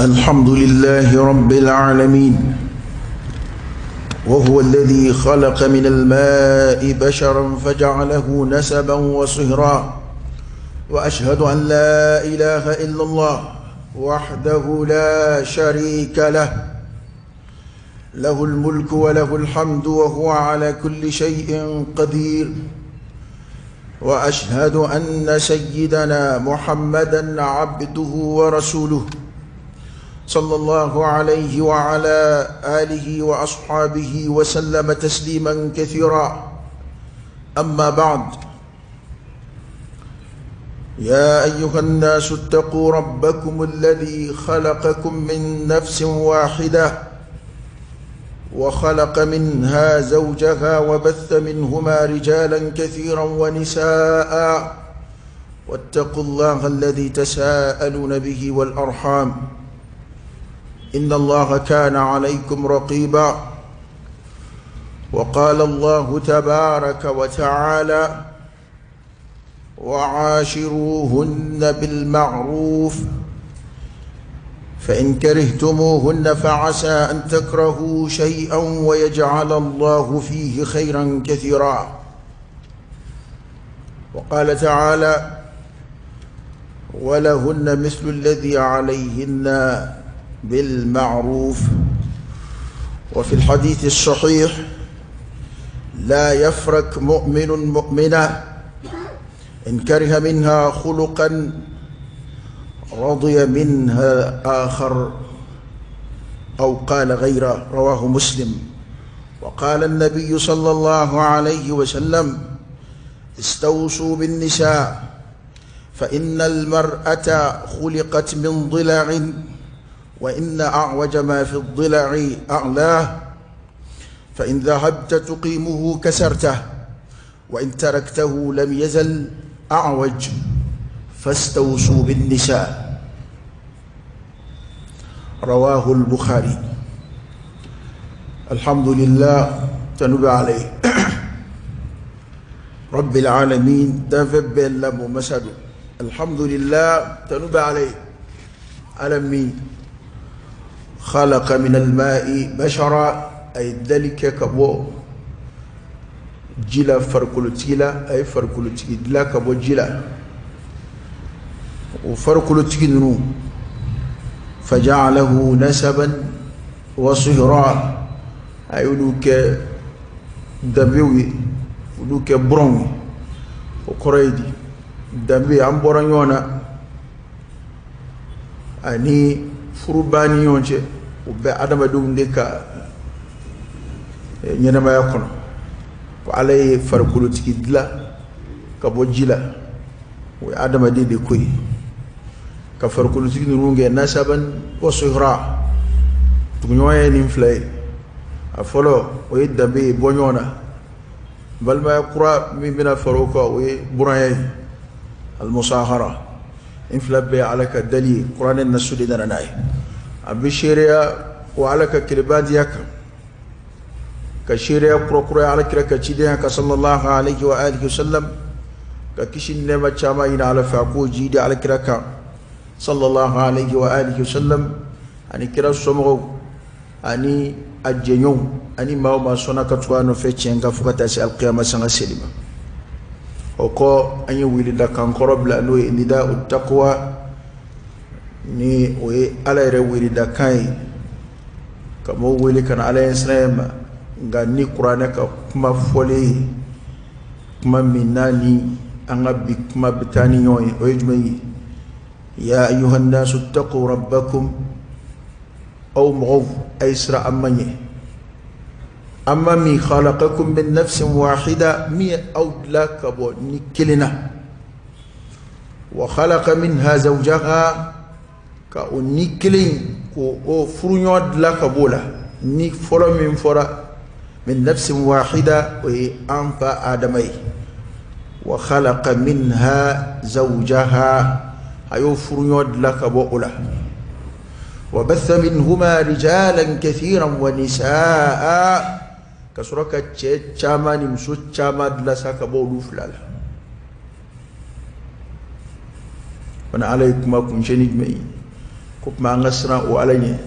الحمد لله رب العالمين، وهو الذي خلق من الماء بشرا فجعله نسبا وصهرا، وأشهد أن لا إله إلا الله وحده لا شريك له، له الملك وله الحمد وهو على كل شيء قدير، وأشهد أن سيدنا محمدا عبده ورسوله صلى الله عليه وعلى آله وأصحابه وسلم تسليما كثيرا. أما بعد، يا أيها الناس اتقوا ربكم الذي خلقكم من نفس واحدة وخلق منها زوجها وبث منهما رجالا كثيرا ونساء، واتقوا الله الذي تساءلون به والأرحام إن الله كان عليكم رقيبا. وقال الله تبارك وتعالى: وعاشروهن بالمعروف فإن كرهتموهن فعسى أن تكرهوا شيئا ويجعل الله فيه خيرا كثيرا. وقال تعالى: ولهن مثل الذي عليهن بالمعروف. وفي الحديث الصحيح: لا يفرك مؤمن مؤمنة إن كره منها خلقا رضي منها آخر أو قال غيره، رواه مسلم. وقال النبي صلى الله عليه وسلم: استوصوا بالنساء فإن المرأة خلقت من ضلع، وإن أعوج ما في الضلع أعلاه، فإن ذهبت تقيمه كسرته، وإن تركته لم يزل أعوج، فاستوصوا بالنساء. رواه البخاري. الحمد لله تنبى عليه رب العالمين تفب لم مسد. الحمد لله تنبى عليه ألمي خلق من الماء بشرا، أي ذلك كبو جلا فركولتيلا، أي فركولتيلا كبو جلا وفركولتيلا نو فجعله نسبا وصهرا، أي لوك دموي ولوك برون وكريدي دموي أم برونيونا أني furubani ɲɔgɔn cɛ o bɛ adamadenw de ka ɲɛnamaya kɔnɔ. Ko Ala ye farikolotigi dilan ka bɔ ji la, o ye adamaden de ko ye, ka farikolotigi ninnu kɛ nasaban wa suhra. Tuguɲɔgɔn ye nin fila ye. A fɔlɔ o ye danbe ye, bɔ ɲɔgɔn na. Balimaya kura min bɛna fara o kan, o ye buranya ye, almusahara. In fila bɛɛ Ala ka dali ye, kuranɛ nasu de nana n'a ye. A bɛ seereya o Ala ka kelebadiya kan, ka seereya kurakuraya Ala kira ka cidenya kan sallallahu alaihi wa alihi wasallam, ka kisi ni nɛɛma caman ɲini Ala fɛ a k'o jidi Ala kira kan sallallahu alaihi wa alihi wasallam, ani kira somɔgɔw ani a jɛɲɔgɔnw ani maa o maa sɔnna ka tugu a nɔfɛ tiɲɛ kan fo ka taa se alikiyama sanga seli ma. O kɔ, an ye wulida kan kɔrɔ bila, n'o ye nida o takuwa, ni o ye Ala yɛrɛ wulida kan ye, ka mɔgɔw wele ka na Ala ɲɛ siran ma, nka ni kuranɛ ka kuma fɔlen ye, kuma min n'a ni an ka bi kuma bɛ taa ni ɲɔgɔn ye, o ye jumɛn ye? Ya ayyuhan nasu ttaqu rabbakum, aw mɔgɔw a ye siran an ma ɲɛ. Amma min khalaqakum min nafsin wahida, min ye aw dilan ka bɔ ni kelen na, wa khalaqa minha zawjaha, ka o ni kelen k'o o furuɲɔgɔn dilan ka b'o la. Ni fɔlɔ min fɔra min nafsin wahida, o ye an fa Adama ye. Wa khalaqa minha zawjaha, a y'o furuɲɔgɔn dilan ka bɔ o la. Wa batha minhuma rijalan kathiran wa nisaa, ka sɔrɔ ka cɛ caman ni muso caman dilan sa ka bɔ olu fila la. Fana Ala ye kuma kuncɛ ni jumɛn ye? Ko tuma an ka siran o Ala ɲɛ.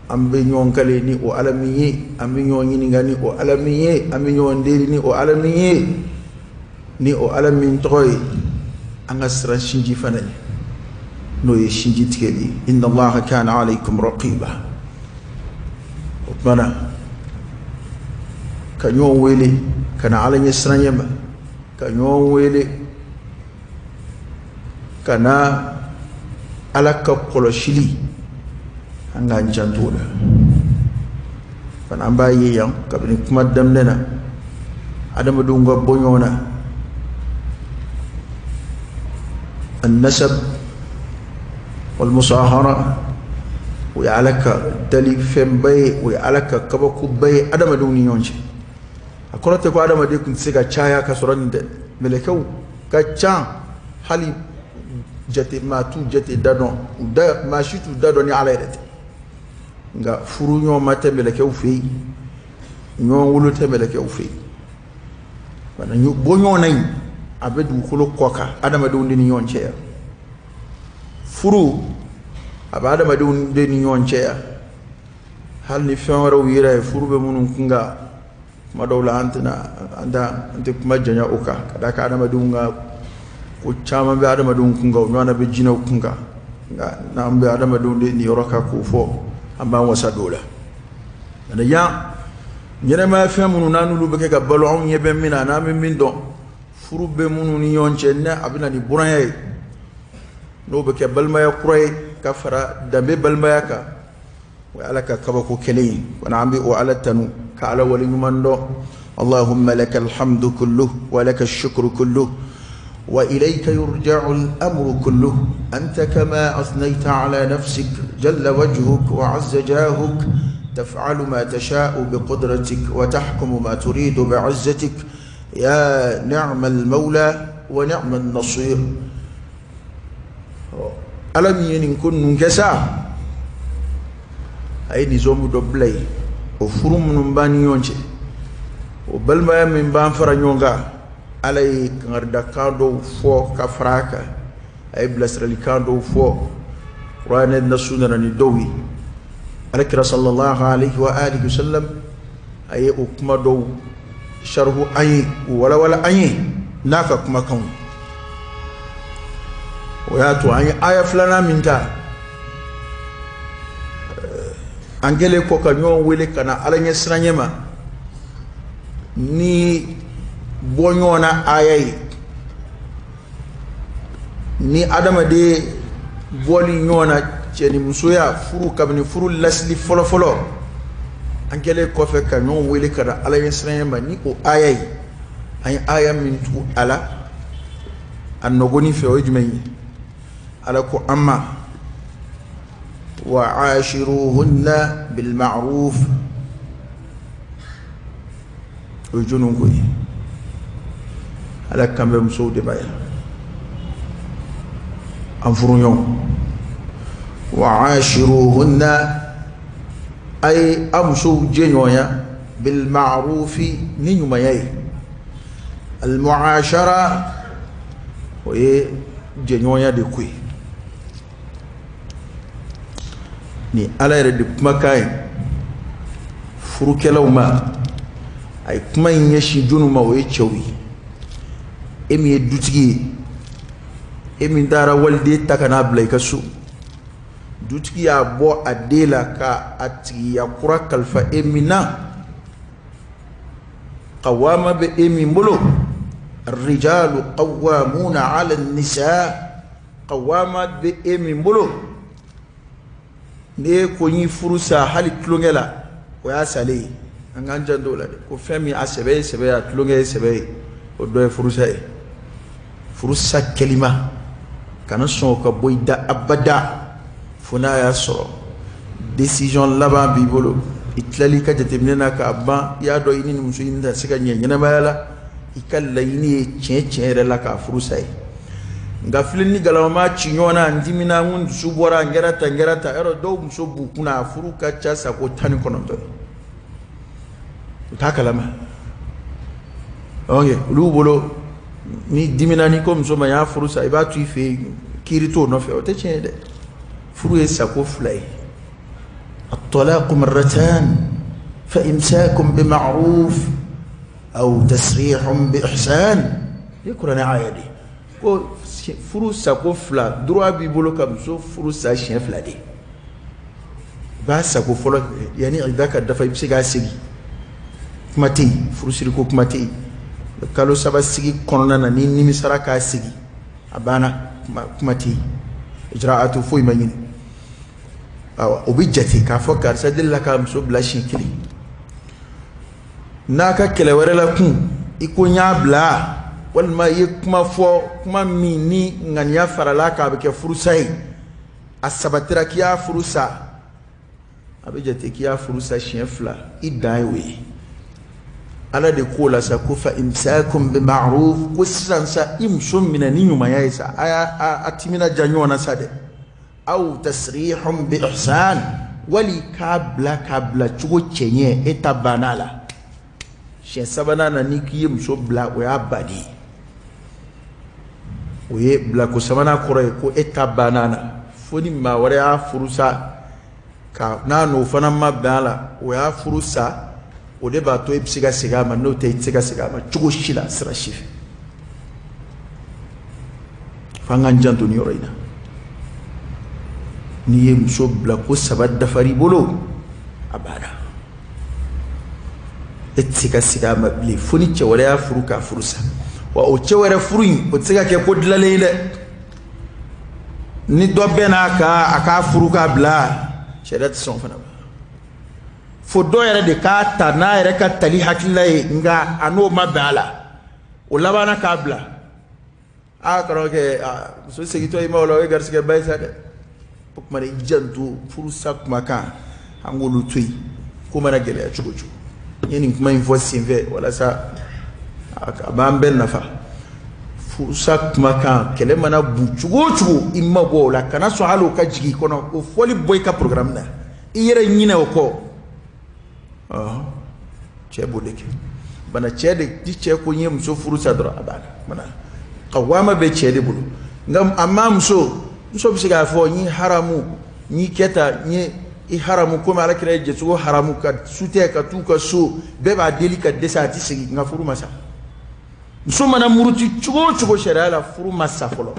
An bɛ ɲɔgɔn kale ni o Ala min ye, an bɛ ɲɔgɔn ɲininka ni o Ala min ye, an bɛ ɲɔgɔn deli ni o Ala min ye, ni o Ala min tɔgɔ ye, an ka siran sinji fana ɲɛ, n'o ye sinji tigɛli ye. Inna Allaha kana alaykum raqiba. O tuma na ka ɲɔgɔn wele ka na Ala ɲɛ siranɲɛ ma, ka ɲɔgɔn wele ka na Ala ka kɔlɔsili, an k'an janto o la fana. An b'a ye yan kabini kuma daminɛ na, adamadenw ka bɔ ɲɔgɔn na, annasab walmusahara, o ye Ala ka dali fɛnba ye, o ye Ala ka kabakoba ye adamadenw ni ɲɔgɔn cɛ. A kɔrɔ tɛ ko adamaden tun tɛ se ka caya ka sɔrɔ nin tɛ. Mɛlɛkɛw ka ca, hali jate maa t'u jate da dɔn, u da maa si t'u da dɔn ni Ala yɛrɛ tɛ. Nka furu ɲɔgɔn ma tɛ mɛlɛkɛw fɛ yen, ɲɔgɔn wolo tɛ mɛlɛkɛw fɛ yen. Bana bɔ ɲɔgɔn na in, a bɛ dugukolo kɔ kan, adamadenw de ni ɲɔgɔn cɛ yan. Furu a bɛ adamadenw de ni ɲɔgɔn cɛ yan, hali ni fɛn wɛrɛw yera ye furu bɛ minnu kun kan. Kuma dɔw la, an tɛna an tɛ an tɛ kuma janya o kan, ka d'a kan adamadenw ka ko caman bɛ adamadenw kun kan, o ɲɔgɔnna bɛ jinɛw kun kan. Nka n'an bɛ adamadenw de niyɔrɔ kan k'o fɔ, an b'an wasa don o la. Nka yan, ɲɛnɛmaya fɛn minnu n'an n'olu bɛ kɛ ka balo, anw ɲɛ bɛ min na, n'an bɛ min dɔn, furu bɛ minnu ni ɲɔgɔn cɛ, ne a bɛ na ni buranya ye, n'o bɛ kɛ balimaya kura ye ka fara danbe balimaya kan, o ye Ala ka kabako kɛlen ye. Fana an bɛ o Ala tanu ka Ala waleɲuman dɔn. Allahumma laka alhamdu kullu wa laka shukru kullu wa ilayka yurja'u al-amru kullu, anta kama athnayta ala nafsik, jalla wajhuk wa azza jahuk, taf'alu ma tasha'u biqudratik wa tahkumu ma turidu bi'izzatik, ya ni'ma al-mawla wa ni'ma an-nasir. Ala min ye nin ko ninnu kɛ sa, a ye nizɔmu dɔ bila yen. O furu minnu b'an ni ɲɔgɔn cɛ, o balimaya min b'an fara ɲɔgɔn kan, Ala ye kangaridakan dɔw fɔ ka fara a kan, a ye bilasiralikan dɔw fɔ. Kuranɛ nasu nana ni dɔw ye. Ala kira sallallahu alaihi wa alihi wasallam, a ye o kuma dɔw sarihu an ye, o walawala an ye n'a ka kumakanw. O y'a to an ye aya filanan min ta, an kɛlen kɔ ka ɲɔgɔn wele ka na Ala ɲɛ siranɲɛ ma ni bɔ ɲɔgɔn na aya ye, ni adamaden bɔli ɲɔgɔn na, cɛ ni musoya furu, kabini furu lasili fɔlɔfɔlɔ, an kɛlen kɔfɛ ka ɲɔgɔn wele ka na Ala ɲɛ siranɲɛ ma ni o aya ye, an ye aya min tugu a la a nɔgɔni fɛ, o ye jumɛn ye? Ala ko an ma: wa ashiruhunna bil ma'ruf. O ye jɔnniw ko ye? Ala kan bɛ musow de ma yan, an furuɲɔgɔn. Wa ashiruhunna, a ye a musow jɛɲɔgɔnya, bil ma'rufi, ni ɲumanya ye. Al mu'ashara, o ye jɛɲɔgɔnya de ko ye. Ni Ala yɛrɛ de kumakan ye furukɛlaw ma. A ye kuma in ɲɛsin jɔnniw ma? O ye cɛw ye. E min ye dutigi ye, e min taara waliden ta ka n'a bila i ka so, dutigi y'a bɔ a den la ka a tigiya kura kalifa e min na, qawama bɛ e min bolo, rijalu qawwamuna ala nisa, qawama bɛ e min bolo, n'e ko n y'i furu sa hali tulonkɛ la, o y'a salen ye. An k'an janto o la dɛ, ko fɛn min a sɛbɛ ye sɛbɛ ye, a tulonkɛ ye sɛbɛ ye, o dɔ ye furusa ye. Furusa kɛlima, kana sɔn o ka bɔ i da abada, fo n'a y'a sɔrɔ décision laban b'i bolo, i tilali ka jateminɛ na k'a ban, i y'a dɔn i ni nin muso in tɛ se ka ɲɛ ɲɛnamaya la, i ka laɲini ye tiɲɛ tiɲɛ yɛrɛ la k'a furusa ye. Nka filen ni galama ma ci ɲɔgɔn na, n dimina, n dusu bɔra, n kɛra tan, n kɛra tan, yɔrɔ dɔw muso b'u kunna, a furu ka ca sako 19 ye, u t'a kalama. Ok, olu bolo ni dimina, ni ko muso ma n y'a furu sa, i b'a to i fɛ yen, kiiri t'o nɔfɛ. O tɛ tiɲɛ ye dɛ. Furu ye sako fila ye. At-talaqu marratan fa imsakun bi ma'ruf aw tasrihun bi ihsan. Ni kuranɛ aya de ko furu sako fila, droit b'i bolo ka muso furu sa siɲɛ fila de. I b'a sako fɔlɔ yanni idda ka dafa, i bɛ se k'a segin, kuma tɛ yen, furusiri ko kuma tɛ yen. Kalo saba sigi kɔnɔna na, ni nimisara k'a segin, a banna, kuma tɛ yen, ijra'atu foyi ma ɲini. Awa, o bɛ jate k'a fɔ karisa delila k'a muso bila siɲɛ kelen. N'a ka kɛlɛ wɛrɛ la kun, i ko n y'a bila, walima i ye kuma fɔ, kuma min ni ŋaniya farala k'a bɛ kɛ furusa ye, a sabatira k'i y'a furu sa, a bɛ jate k'i y'a furu sa siɲɛ fila, i dan ye o ye. Ala de k'o la sa ko fa imsakum bi ma'ruf, ko sisan sa i muso minɛ ni ɲumanya ye sa, a y'a a timinadiya ɲɔgɔn na sa dɛ. Aw tasrihun bi ihsan, wali k'a bila k'a bila cogo cɛɲɛ, e ta banna a la. Siɲɛ sabanan na, n'i k'i ye muso bila, o y'a bannen ye. O ye bilako sabanan kɔrɔ ye ko e ta banna a la, fo ni maa wɛrɛ y'a furu sa, ka n'a n'o fana ma bɛn a la, o y'a furu sa, o de b'a to e bɛ se ka segin a ma. N'o tɛ, i tɛ se ka segin a ma cogo si la, sira si fɛ. F'an k'an janto nin yɔrɔ in na. N'i ye muso bila ko saba dafar'i bolo, a banna, e tɛ se ka segin a ma bilen, fo ni cɛ wɛrɛ y'a furu k'a furu sa. Wa o cɛ wɛrɛ furu in, o tɛ se ka kɛ ko dilanlen ye dɛ. Ni dɔ bɛn'a kan a k'a furu k'a bila, sariya tɛ sɔn fana ma. Fo dɔ yɛrɛ de k'a ta n'a yɛrɛ ka tali hakilila ye, nka a n'o ma bɛn a la, o labanna k'a bila. Aa karamɔgɔkɛ, muso segintɔ i ma o la, o ye garisigɛba ye sa dɛ. O tuma i janto furusa kumakan, an k'olu to yen, ko mana gɛlɛya cogo cogo. N ye nin kuma in fɔ senfɛ walasa a b'an bɛɛ nafa. Furusa kumakan, kɛlɛ mana bu cogo o cogo, i ma bɔ o la, kana sɔn hali o ka jigin i kɔnɔ, o fɔli bɔ i ka programme na, i yɛrɛ ɲinɛ o kɔ. Cɛ b'o de kɛ bana, cɛ de ni cɛ ko n ye muso furu sa dɔrɔn, a banna. Bana kawama bɛ cɛ de bolo, nka a ma muso bɛ se k'a fɔ n ye haramu, n y'i kɛ tan, n ye i haramu, komi ala kira ye jɛcogo haramu ka sutɛ ka t'u ka so, bɛɛ b'a deli ka dɛsɛ, a tɛ segin, nka furu ma sa. Muso mana muruti cogo o cogo sariya la, furu ma sa fɔlɔ,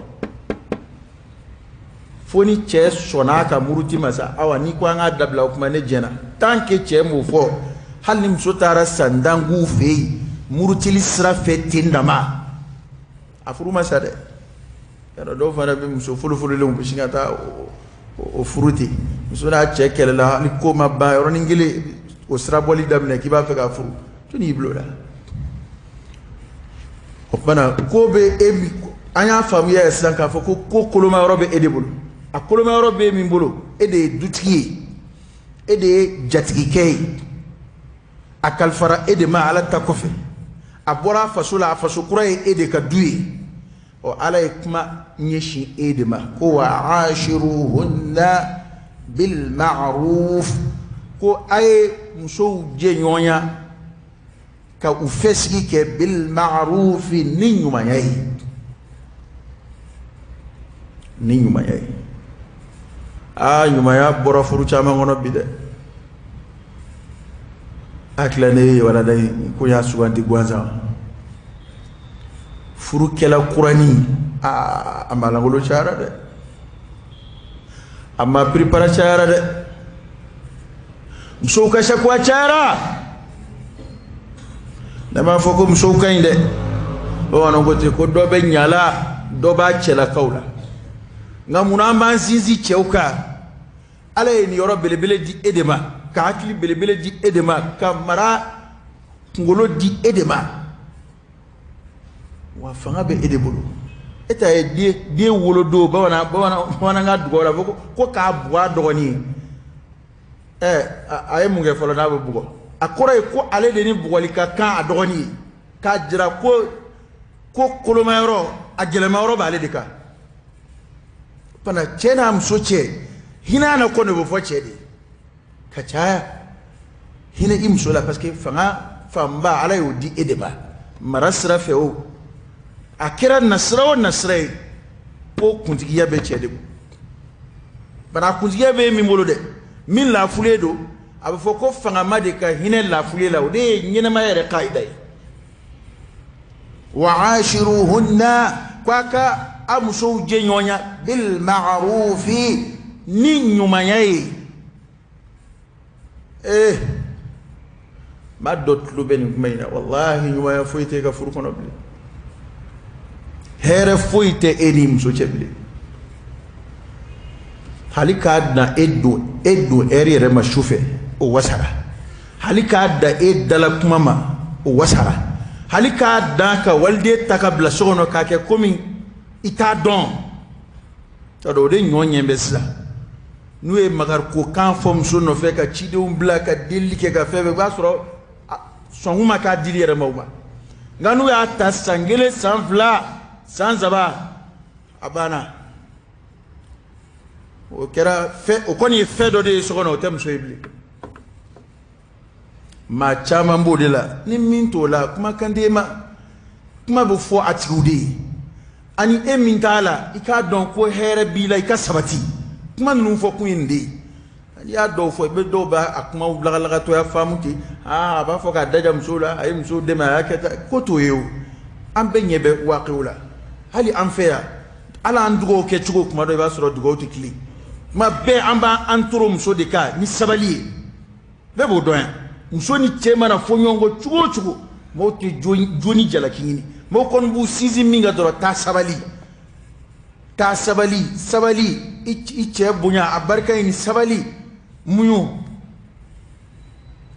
fo ni cɛ sɔnna a ka muruti ma sa. Awa, n'i ko an k'a dabila, o kuma ne jɛna. Tant que cɛ m'o fɔ, hali ni muso taara san tan k'u fɛ yen murutili sira fɛ ten dama, a furu ma sa dɛ. Yɔrɔ dɔw fana bɛ muso folofololenw bɛ sin ka taa o furu ten. Muso n'a cɛ kɛlɛla, hali ko ma ban, yɔrɔnin kelen o sirabɔli daminɛ k'i b'a fɛ k'a furu, jɔnni y'i bila o la? O tuma ko bɛ e, an y'a faamuya ye sisan k'a fɔ ko ko koloma yɔrɔ bɛ e de bolo. A koloma yɔrɔ bɛ min bolo, e de ye dutigi ye, e de ye jatigikɛ ye, a kalifara e de ma Ala ta kɔfɛ, a bɔra a faso la, a faso kura ye e de ka du ye. Ɔ, Ala ye kuma ɲɛsin e de ma ko wa ashiruhunna bil ma'ruf, ko a ye musow jɛɲɔgɔnya ka u fɛsigi kɛ bil ma'ruf, ni ɲumanya ye, ni ɲumanya ye. Aa, ɲumanya bɔra furu caman kɔnɔ bi dɛ. Hakili ne ye walada in ko y'a suganti gansan. Furukɛla kuranin, aa, a malangolo cayara dɛ, a ma piripara cayara dɛ, musow ka sakuwa cayara. Ne m'a fɔ ko musow ka ɲi dɛ. Bamananw ko ten ko dɔ bɛ ɲala, dɔ b'a cɛlakaw la. Nka munna an b'an sinsin cɛw kan? Ala ye nin yɔrɔ belebele di e de ma, ka hakili belebele di e de ma, ka mara kunkolo di e de ma, wa fanga bɛ e de bolo. E ta ye den wolo don, bamanankan dugawu la ko k'a bugɔ a dɔgɔnin ye. Ɛ, a ye mun kɛ fɔlɔ n'a bɛ bugɔ? A kɔrɔ ye ko ale de ni bugɔli ka kan a dɔgɔnin ye, k'a jira ko kolomayɔrɔ, a gɛlɛmayɔrɔ b'ale de kan fana. Cɛ n'a muso cɛ, hinɛ na ko de bɛ fɔ cɛ de ka caya. Hinɛ i muso la, parce que fanga fanba Ala y'o di e de ma, mara sira fɛ o, a kɛra nasira o nasira ye, ko kuntigiya bɛ cɛ de bolo. Bari a kuntigiya bɛ e min bolo dɛ, min laafulen don, a bɛ fɔ ko fangama de ka hinɛ laafulen la, o de ye ɲɛnamaya yɛrɛ kayida ye. Wa ashiruhunna, ko a ka a musow jɛɲɔgɔnya bil ma'rufi, ni ɲumanya ye. Ee, maa dɔ tulo bɛ nin kuma in na, walahi ɲumanya foyi tɛ e ka furu kɔnɔ bilen, hɛrɛ foyi tɛ e ni muso cɛ bilen. Hali k'a dan e don e don ɛri yɛrɛ ma su fɛ, o wasara. Hali k'a dan e dala kuma ma, o wasara. Hali k'a dan ka waliden ta ka bila so kɔnɔ k'a kɛ komi i t'a dɔn. T'a dɔn o de ɲɔ ɲɛ bɛ sisan. N'u ye makariko kan fɔ muso nɔfɛ ka cidenw bila ka delili kɛ ka fɛn bɛɛ, i b'a sɔrɔ sɔnkun ma k'a dili yɛrɛ ma o ma. Nka n'u y'a ta san 1, san 2, san 3, a banna. O kɛra fɛn, o kɔni ye fɛn dɔ de ye so kɔnɔ, o tɛ muso ye bilen. Maa caman b'o de la, ni min t'o la, kumakan t'e ma, kuma bɛ fɔ a tigiw de ye. Ani e min t'a la, i k'a dɔn ko hɛrɛ b'i la, i ka sabati. Kuma ninnu fɔ kun ye nin de ye. N'i y'a dɔw fɔ, i bɛ dɔw b'a a kumaw lagalagatɔya faamu ten. Aa, a b'a fɔ k'a daja musow la, a ye musow dɛmɛ, a y'a kɛ tan. Ko t'o ye o. An bɛɛ ɲɛ bɛ waaqiw la. Hali an fɛ yan, hali an dugaw kɛcogo kuma dɔ i b'a sɔrɔ dugaw tɛ tilen. Kuma bɛɛ an b'an toro muso de kan ni sabali ye. Bɛɛ b'o dɔn yan. Muso ni cɛ mana fɔ ɲɔgɔn kɔ cogo o cogo, mɔgɔw tɛ jo ni jalaki ɲini. Mɔgɔw kɔni b'u sinsin min kan dɔrɔn, taa sabali, taa sabali, sabali, i cɛ bonya, a barika ɲini, sabali, muɲu.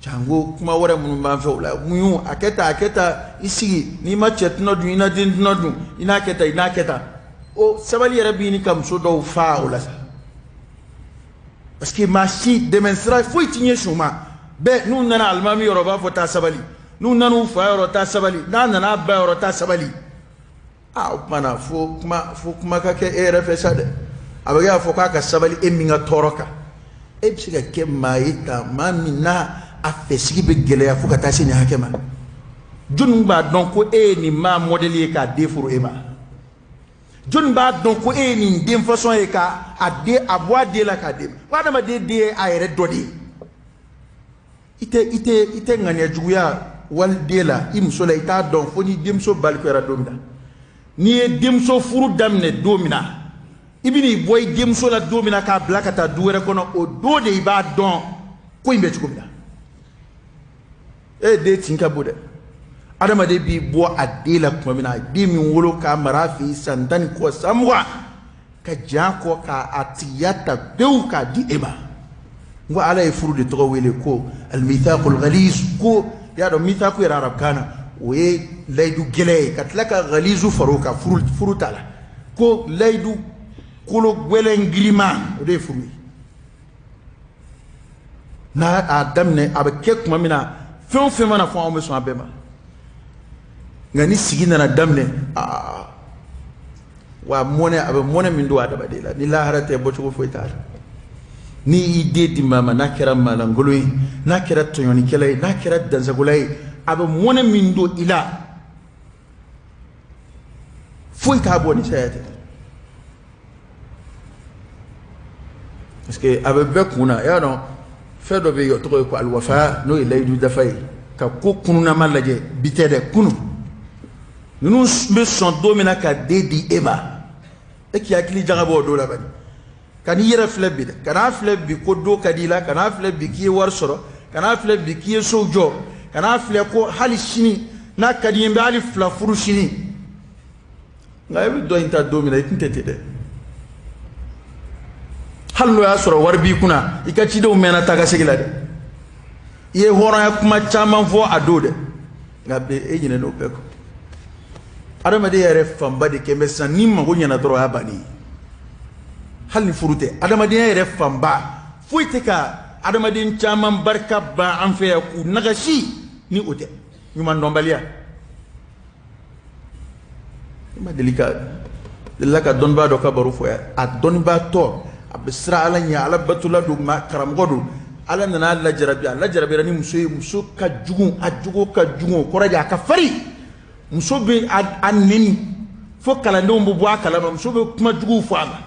Jango kuma wɛrɛ minnu b'an fɛ o la, muɲu, a kɛ tan, a kɛ tan, i sigi, n'i ma cɛ tɔnɔ dun, i na den tɔnɔ dun, i n'a kɛ tan, i n'a kɛ tan. O sabali yɛrɛ bɛ ɲini ka muso dɔw fa o la sa. Parce que maa si dɛmɛ sira foyi ti ɲɛsin u ma. Bɛɛ n'u nana alimami yɔrɔ, u b'a fɔ taa sabali. N'u nana u fa yɔrɔ, taa sabali. N'a nana a ba yɔrɔ, taa sabali. Aa, o tuma na fo kuma ka kɛ e yɛrɛ fɛ sa dɛ. A bɛ kɛ k'a fɔ k'a ka sabali e min ka tɔɔrɔ kan. E bɛ se ka kɛ maa ye tan, maa min n'a a fɛsigi bɛ gɛlɛya fo ka taa se nin hakɛ ma. Jɔnni b'a dɔn ko e ye nin maa mɔdɛli ye k'a den furu e ma? Jɔnni b'a dɔn ko e ye nin den fasɔn ye k'a a den, a bɔ a den la k'a den ma? Ko adamaden den ye a yɛrɛ dɔ de ye. I tɛ ŋaniya juguya waliden la, i muso la, i t'a dɔn fo n'i denmuso balikuyara don min na. N'i ye denmuso furu daminɛ don min na, i bɛn'i bɔ i denmuso la don min na k'a bila ka taa du wɛrɛ kɔnɔ, o don de i b'a dɔn ko in bɛ cogo min na. E den tin ka bon dɛ. Adamaden b'i bɔ a den la tuma min na, a den min wolo k'a mara a fɛ yen san 10 ni kɔ, san 20, ka jan kɔ k'a tigiya ta pewu k'a di e ma. N ko Ala ye furu de tɔgɔ wele ko almithaqul ghaliz, ko i y'a dɔn mithaqu yɛrɛ arabukan na o ye layidu gɛlɛn ye, ka tila ka ghalizu fara o kan furu ta la, ko layidu kolo gɛlɛn girinman, o de ye furu ye. N'a a daminɛ, a bɛ kɛ tuma min na, fɛn o fɛn mana fɔ, anw bɛ sɔn a bɛɛ ma. Nka ni sigi nana daminɛ, aa, wa mɔnɛ, a bɛ mɔnɛ min don adamaden la, ni lahara tɛ, bɔcogo foyi t'a la. N'i y'i den di maa ma, n'a kɛra maalankolon ye, n'a kɛra tɔɲɔnikɛla ye, n'a kɛra dansagola ye, a bɛ mɔnɛ min don i la, foyi t'a bɔ ni saya tɛ. Parce que a bɛ bɛɛ kun na, i y'a dɔn fɛn dɔ bɛ yen, o tɔgɔ ye ko aliwafa, n'o ye layidu dafa ye, ka ko kunnama lajɛ, bi tɛ dɛ, kunun. Ninnu bɛ sɔn don min na ka den di e ma, e k'i hakili jagabɔ o don la bani. Ka n'i yɛrɛ filɛ bi dɛ, kan'a filɛ bi ko don ka di i la, kan'a filɛ bi k'i ye wari sɔrɔ, kan'a filɛ bi k'i ye sow jɔ, kan'a filɛ ko hali sini n'a ka di n ye n bɛ hali 2 furu sini. Nka e bɛ dɔ in ta don min na, i tun tɛ ten dɛ. Hali n'o y'a sɔrɔ wari b'i kunna, i ka cidenw mɛnna taa ka segin la dɛ. I ye hɔrɔnya kuma caman fɔ a don dɛ, nka bi e ɲinɛna o bɛɛ kɔ. Adamaden yɛrɛ fanba de kɛ bɛ sisan, n'i mago ɲɛna dɔrɔn o y'a bannen ye. Hali ni furu tɛ, adamadenya yɛrɛ fanba foyi tɛ ka adamaden caman barika ban an fɛ yan k'u nagasi ni o tɛ ɲuman dɔnbaliya. I ma deli ka delila ka dɔnnibaa dɔ ka baro fɔ yan. A dɔnnibaatɔ, a bɛ siran Ala ɲɛ, Ala batola don, maa karamɔgɔ don. Ala nana a lajarabi, a lajarabira ni muso ye. Muso ka jugu, a jogo ka jugu, o kɔrɔ de a ka farin. Muso bɛ a neni fo kalandenw bɛ bɔ a kalama, muso bɛ kuma juguw fɔ a ma.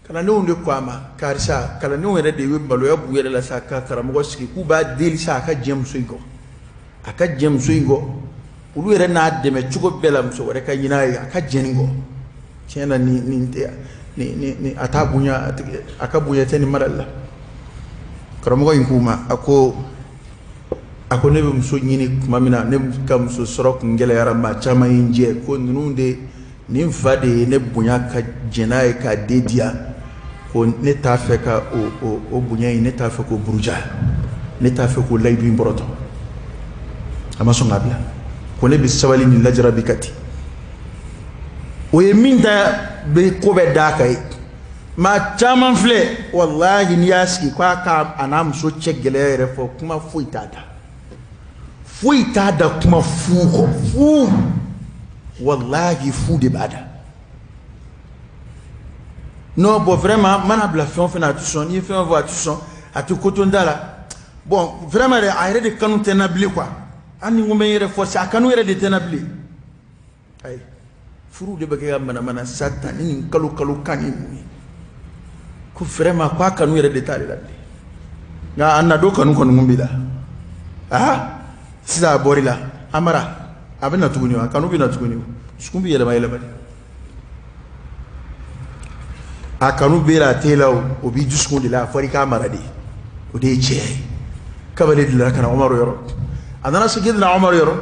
Kalandenw de ko a ma karisa, kalandenw yɛrɛ de bɛ maloya b'u yɛrɛ la sa ka karamɔgɔ sigi k'u b'a deli sa a ka jɛn muso in kɔ, a ka jɛn muso in kɔ. Olu yɛrɛ n'a dɛmɛ cogo bɛɛ la muso wɛrɛ ka ɲini a ye, a ka jɛn nin kɔ. Tiɲɛ na nin, nin tɛ, nin, nin, nin, a t'a bonya, a tigi, a ka bonya tɛ nin marali la. Karamɔgɔ in k'u ma, a ko ne bɛ muso ɲini tuma min na, ne ka muso sɔrɔ kun gɛlɛyara, maa caman ye n jɛ ko ninnu de, nin fa de ye ne bonya ka jɛn n'a ye k'a den di yan, ko ne t'a fɛ ka o bonya in, ne t'a fɛ k'o buruja, ne t'a fɛ k'o layidu in bɔrɔtɔ. A ma sɔn k'a bila, ko ne bɛ sabali nin lajarabi ka ten. O ye min ta bɛ ko bɛɛ d'a kan ye. Maa caman filɛ, walahi n'i y'a sigi k'a ka a n'a muso cɛ gɛlɛya yɛrɛ fɔ, kuma foyi t'a da, foyi t'a da, kuma fu kɔ, fu, walahi fu de b'a da. Non, bon, vraiment, n mana bila fɛn o fɛn na, a tɛ sɔn. N'i ye fɛn o fɛn fɔ, a tɛ sɔn, a tɛ ko to n da la. Bon, vraiment dɛ, a yɛrɛ de kanu tɛ n na bilen quoi. Hali ni n ko n bɛ n yɛrɛ forcer, a kanu yɛrɛ de tɛ n na bilen. Ayi, furu de bɛ kɛ ka manamana sa tan ni nin kalo kalo kan ni mun ye, ko vraiment ko a kanu yɛrɛ de t'ale la bilen. Nka a na don kanu kɔni kun b'i la. Aa, sisan a bɔr'i la, a mara, a bɛ na tuguni, a kanu bɛ na tuguni, dusukun bɛ yɛlɛma yɛlɛma de. A kanu b'e la, a t'e la o, o b'i dusukun de la, a fɔra i k'a mara de, o de ye tiɲɛ ye. Kamalen delila ka na Umaru yɔrɔ, a nana se Seydina Umaru yɔrɔ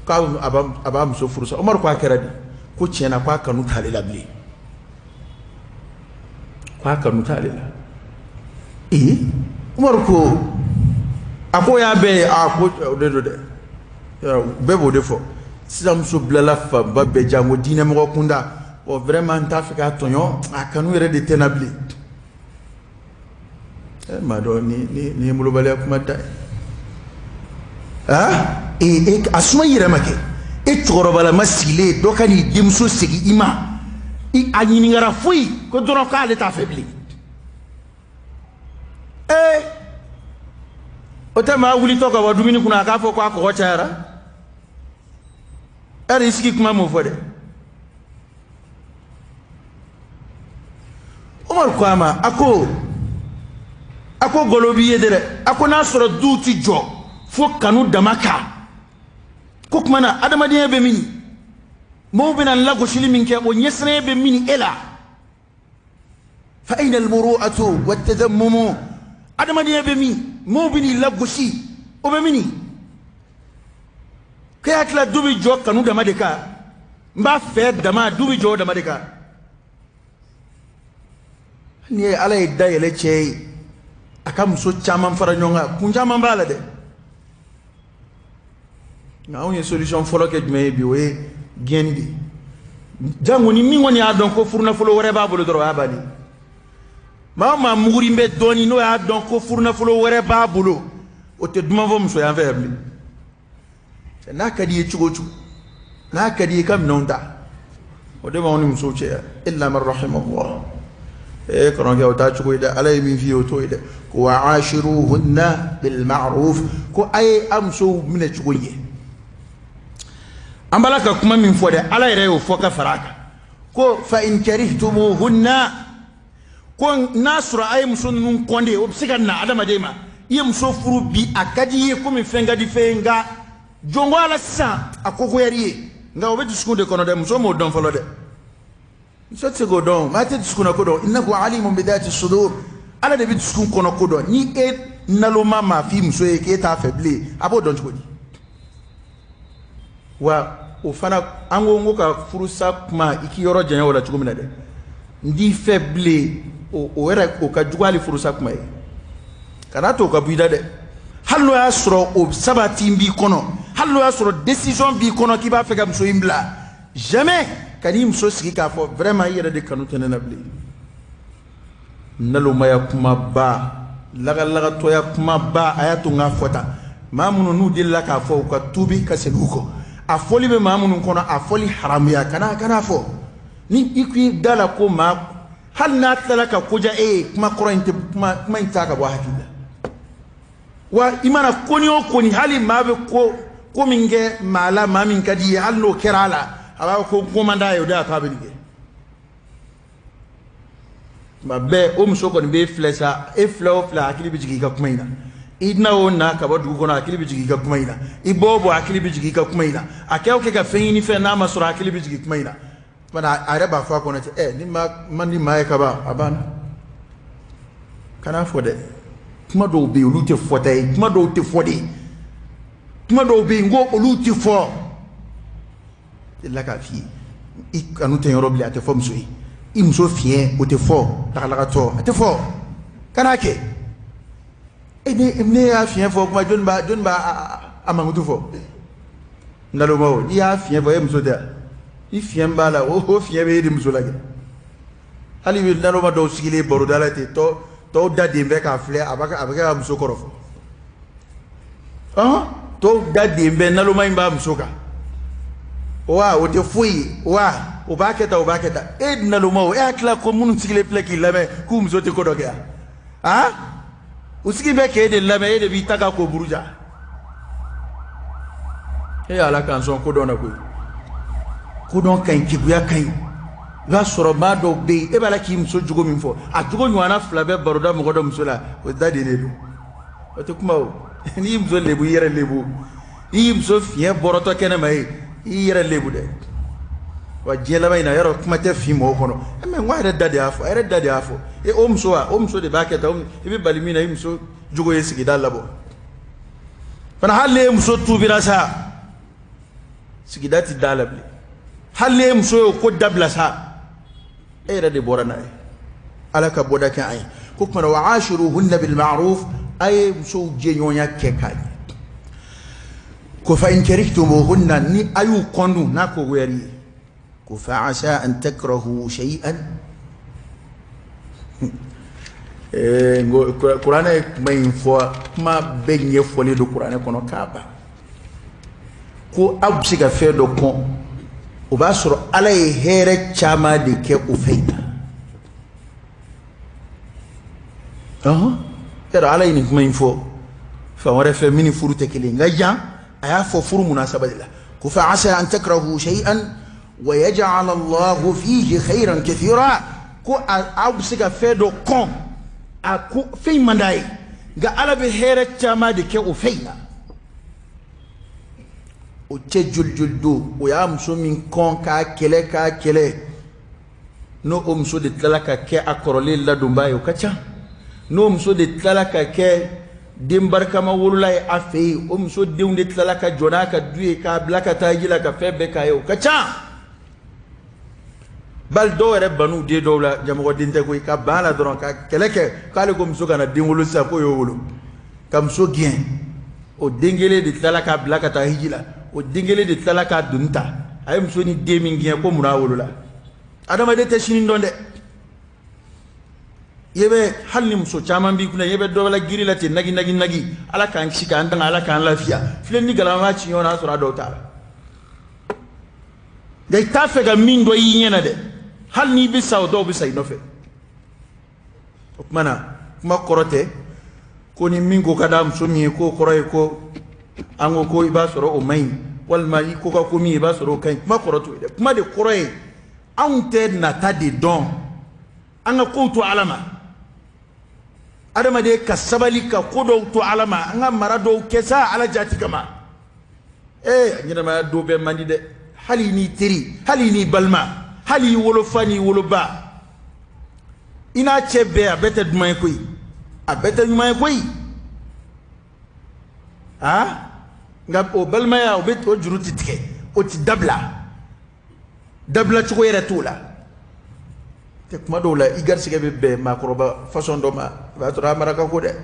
k'a b'a muso furu sa. Umaru ko a kɛra di? Ko tiɲɛ na k'a kanu t'ale la bilen, k'a kanu t'ale la. Ee, Umaru ko a ko y'a bɛɛ ye, a ko o de don dɛ, bɛɛ b'o de fɔ sisan. Muso bilala fanba bɛɛ, janko diinɛmɔgɔ kunda. Bon, vraiment n t'a fɛ k'a tɔɲɔ, a kanu yɛrɛ de tɛ n na bilen. Ɛ, maa dɔ ni ye molobaliya kuma da ye. Aa, ee, a suma i yɛrɛ ma kɛ e cɛkɔrɔbalama sigilen dɔ ka n'i denmuso segin i ma, a ɲininkara foyi ko dɔrɔn k'ale t'a fɛ bilen. Ee, o tɛ maa wulitɔ ka bɔ dumuni kunna a k'a fɔ k'a kɔgɔ cayara. Ɛri i sigi kuma m'o fɔ dɛ. Umaru ko a ma, a ko golo b'i ye dɛ. A ko n'a sɔrɔ du ti jɔ fo kanu dama kan, ko tuma na adamadenya bɛ min, mɔgɔw bɛna lagosili min kɛ, o ɲɛsiranya bɛ min e la. Fa aina almuru'atu wattadammumu, adamadenya bɛ min, mɔgɔw bɛ n'i lagosi, o bɛ min. K'e hakili la du bɛ jɔ kanu dama de kan, n b'a fɛ dama, du bɛ jɔ o dama de kan. N'i ye Ala ye da yɛlɛ cɛ ye, a ka muso caman fara ɲɔgɔn kan, kun caman b'a la dɛ. Nka anw ye solution fɔlɔ kɛ jumɛn ye bi? O ye gɛnni de ye. Jango ni min kɔni y'a dɔn ko furunafolo wɛrɛ b'a bolo dɔrɔn, o y'a bannen. Maa o maa mugurin bɛ dɔɔnin, n'o y'a dɔn ko furunafolo wɛrɛ b'a bolo, o tɛ duman fɔ musoya fɛ yan bilen. N'a ka di i ye cogo o cogo, n'a ka di i ye ka minɛnw ta, o de b'anw ni musow cɛ yan. Illa man rahimallah. Ee kɔrɔkɛ, o t'a cogo ye dɛ. Ala ye min f'i ye, o t'o ye dɛ. Ko wa ashiruhunna bil ma'ruf, ko a ye a musow minɛ cogo ɲɛ. An b'a la ka kuma min fɔ dɛ, Ala yɛrɛ y'o fɔ ka fara a kan, ko fa in karihtumuhunna, ko n'a sɔrɔ a ye muso ninnu kɔnde, o bɛ se ka na adamaden ma. I ye muso furu bi, a ka di i ye komi fɛn ka di fɛn ye, nka jɔnko a la sisan, a ko goyar'i ye. Nka o bɛ dusukun de kɔnɔ dɛ, muso m'o dɔn fɔlɔ dɛ. Muso tɛ se k'o dɔn, maa tɛ dusukun na ko dɔn. Innahu alimun bi dhati sudur, Ala de bɛ dusukun kɔnɔ ko dɔn. Ni e naloma maa f'i muso ye k'e t'a fɛ bilen, a b'o dɔn cogo di? Wa o fana, an ko n ko ka furusa kuma, i k'i yɔrɔ janya o la cogo min na dɛ, n t'i fɛ bilen, o yɛrɛ o ka jugu hali furusa kuma ye. Kana to o ka bɔ i da dɛ. Hali n'o y'a sɔrɔ o sabati b'i kɔnɔ, hali n'o y'a sɔrɔ décision b'i kɔnɔ k'i b'a fɛ ka muso in bila, jamais ka n'i muso sigi k'a fɔ vraiment i yɛrɛ de kanu tɛ ne na bilen. Nalomaya kumaba, lagalagatɔya kumaba, a y'a to n k'a fɔ tan. Maa minnu n'u delila k'a fɔ, u ka tuubi ka segin u kɔ. A fɔli bɛ maa minnu kɔnɔ, a fɔli haramuya, kana fɔ. Ni i ko i da la ko maa, hali n'a tilala ka koja e ye, kuma kɔrɔ in tɛ, kuma in t'a ka bɔ hakili la. Wa i mana ko ni o ko ni, hali maa bɛ ko min kɛ maa la, maa min ka di i ye, hali n'o kɛra a la, a b'a fɔ ko man d'a ye, o de y'a to a bɛ nin kɛ. Tuma bɛɛ o muso kɔni b'e filɛ sa, e filɛ o filɛ, hakili bɛ jigin i ka kuma in na. I na o na ka bɔ dugu kɔnɔ, hakili bɛ jigin i ka kuma in na. I bɔ o bɔ, hakili bɛ jigin i ka kuma in na. A kɛ o kɛ ka fɛn ɲini fɛn n'a ma sɔrɔ, hakili bɛ jigin kuma in na. Tuma a yɛrɛ b'a fɔ a kɔnɔ ten, ɛ ni maa man di maa ye ka ban, a banna. Kan'a fɔ dɛ, kuma dɔw bɛ yen olu tɛ fɔta ye, kuma dɔw tɛ fɔ de, kuma dɔw bɛ yen n ko olu tɛ fɔ. Delila k'a f'i ye, i kanu tɛ yɔrɔ bilen, a tɛ fɔ muso ye. I muso fiɲɛ, o tɛ fɔ. Lagalagatɔ, a tɛ fɔ. Kan'a kɛ. E ne y'a fiɲɛ fɔ kuma, jɔni b'a a mankutu fɔ? Naloma o, n'i y'a fiɲɛ fɔ, e muso tɛ i fiɲɛ b'a la, o fiɲɛ bɛ e de muso la kɛ. Hali bɛ naloma dɔw sigilen baroda la ten, tɔw da den bɛ k'a filɛ, a bɛ kɛ ka muso kɔrɔfɔ. Ɔhɔn, tɔw da den bɛ, naloma in b'a muso kan wa, o tɛ foyi ye wa, o b'a kɛ tan, o b'a kɛ tan. E naloma o, e hakili la ko minnu sigilen filɛ k'i lamɛn k'u muso tɛ ko dɔ kɛ yan? Han, u sigi bɛ k'e de lamɛn, e de b'i ta ka ko buruja. E ye Ala k'an sɔn kodɔn na koyi. Kodɔn ka ɲi, keguya ka ɲi. I b'a sɔrɔ maa dɔw bɛ yen, e b'a la k'i muso jogo min fɔ, a jogo ɲɔgɔnna fila bɛ baroda mɔgɔ dɔ muso la, o da de don, o tɛ kuma o. N'i y'i muso lebu, i yɛrɛ lebu. I y'i muso fiɲɛ bɔrɔtɔ kɛnɛ ma ye, i yɛrɛ lebu dɛ. Wa diɲɛ laban in na, yɔrɔ kuma tɛ fin mɔgɔw kɔnɔ. Mɛ n ko a yɛrɛ da de y'a fɔ, a yɛrɛ da de y'a fɔ. E o muso wa, o muso de b'a kɛ tan. I bɛ bali min na, i muso jogo ye sigida labɔ fana. Hali n'e muso tuubira sa, sigida ti da la bilen. Hali n'e muso y'o ko dabila sa, e yɛrɛ de bɔra n'a ye. Ala ka bɔda kɛ an ye. Ko kumana wa ashiruhunna bil ma'ruf, a ye musow jɛɲɔgɔnya kɛ k'a ɲɛ. Ko fa in karihtumuhunna, ni a y'u kɔndun n'a ko goyar'i ye, ko fa asa an takrahu shay'an. Kuranɛ ye kuma in fɔ, kuma bɛɛ ɲɛfɔlen don kuranɛ kɔnɔ k'a ban. Ko aw bɛ se ka fɛn dɔ kɔn, o b'a sɔrɔ Ala ye hɛrɛ caman de kɛ o fɛn in na. Ɔhɔn, yɔrɔ Ala ye nin kuma in fɔ fan wɛrɛ fɛ min ni furu tɛ kelen, nka yan a y'a fɔ furu munasaba de la. Ko fa asa an takrahu shay'an wa yaj'al Allahu fihi khayran kathira. Ko aw bɛ se ka fɛn dɔ kɔn, a ko fɛn in man d'a ye, nka Ala bɛ hɛrɛ caman de kɛ o fɛn in na. O cɛ joli joli don, o y'a muso min kɔn k'a kɛlɛ k'a kɛlɛ, n'o o muso de tilala ka kɛ a kɔrɔlen ladonbaa ye, o ka ca. N'o muso de tilala ka kɛ den barikama wolola ye a fɛ yen, o muso denw de tilala ka jɔ n'a ka du ye, k'a bila ka taa ji la, ka fɛn bɛɛ k'a ye, o ka ca. Bali dɔw yɛrɛ ban'u den dɔw la, jamɔgɔden tɛ koyi, ka ban a la dɔrɔn ka kɛlɛ kɛ k'ale ko muso kana den wolo sisan, k'o y'o wolo, ka muso gɛn. O den kelen de tilala k'a bila ka taa hiji la, o den kelen de tilala k'a doni ta. A ye muso ni den min gɛn, ko munna a wolola? Adamaden tɛ sini dɔn dɛ. I bɛ hali ni muso caman b'i kunna, i bɛ dɔ la giri la ten, nagi nagi nagi. Ala k'an kisi k'an tanga, Ala k'an lafiya. Filen ni galama ci ɲɔgɔn na, a sɔrɔ a dɔw t'a la. Nka i t'a fɛ ka min dɔn i ɲɛ na dɛ, hali n'i bɛ sa, o dɔw bɛ sa i nɔfɛ. O tuma na, kuma kɔrɔ tɛ ko ni min ko ka d'a muso min ye, k'o kɔrɔ ye ko an ko ko i b'a sɔrɔ o man ɲi, walima i ko ka ko min ye, i b'a sɔrɔ o ka ɲi. Kuma kɔrɔ t'o ye dɛ. Kuma de kɔrɔ ye anw tɛ nata de dɔn, an ka kow to Ala ma. Adamaden ka sabali ka ko dɔw to Ala ma, an ka mara dɔw kɛ sa Ala jati kama. Ee, ɲɛnamaya don bɛɛ man di dɛ. Hali n'i teri, hali n'i balima, hali i wolofa n'i woloba, i n'a cɛ bɛɛ, a bɛɛ tɛ duman ye koyi, a bɛɛ tɛ ɲuman ye koyi. Aa, nka o balimaya, o bɛ o juru ti tigɛ, o ti dabila, dabila cogo yɛrɛ t'o la. Tɛ kuma dɔw la, i garisɛgɛ bɛ bɛn maakɔrɔba façon dɔ ma, i b'a sɔrɔ a mara ka ko dɛ.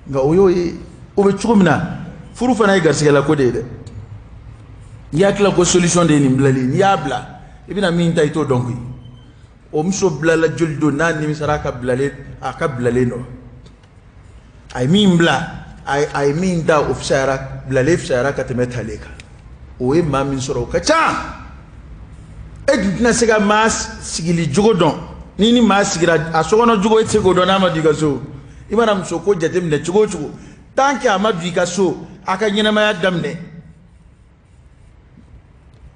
Nka o y'o ye, o bɛ cogo min na, furu fana ye garisɛgɛla ko de ye dɛ. N'i y'a tila ko solution de ye nin bilali, n'i y'a bila, i bɛna min ta, i t'o dɔn koyi. O muso bilala joli don n'a nimisara a ka bilalen, a ka bilalen dɔ, a ye min bila, a ye min da, o fisayara, bilalen fisayara ka tɛmɛ talen kan. O ye maa min sɔrɔ, o ka ca. E dun tɛna se ka maa sigili jogo dɔn. Ni maa sigira a sokɔnɔ jogo, e tɛ se k'o dɔn n'a ma don i ka so. I mana muso ko jateminɛ cogo o cogo, tant que a ma don i ka so, a ka ɲɛnamaya daminɛ,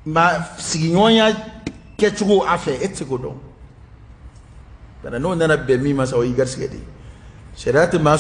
maa sigiɲɔgɔnya kɛcogo a fɛ, e tɛ se k'o dɔn. N'o nana bɛn min ma sa, o y'i garisɛgɛ de ye. Sariya tɛ maa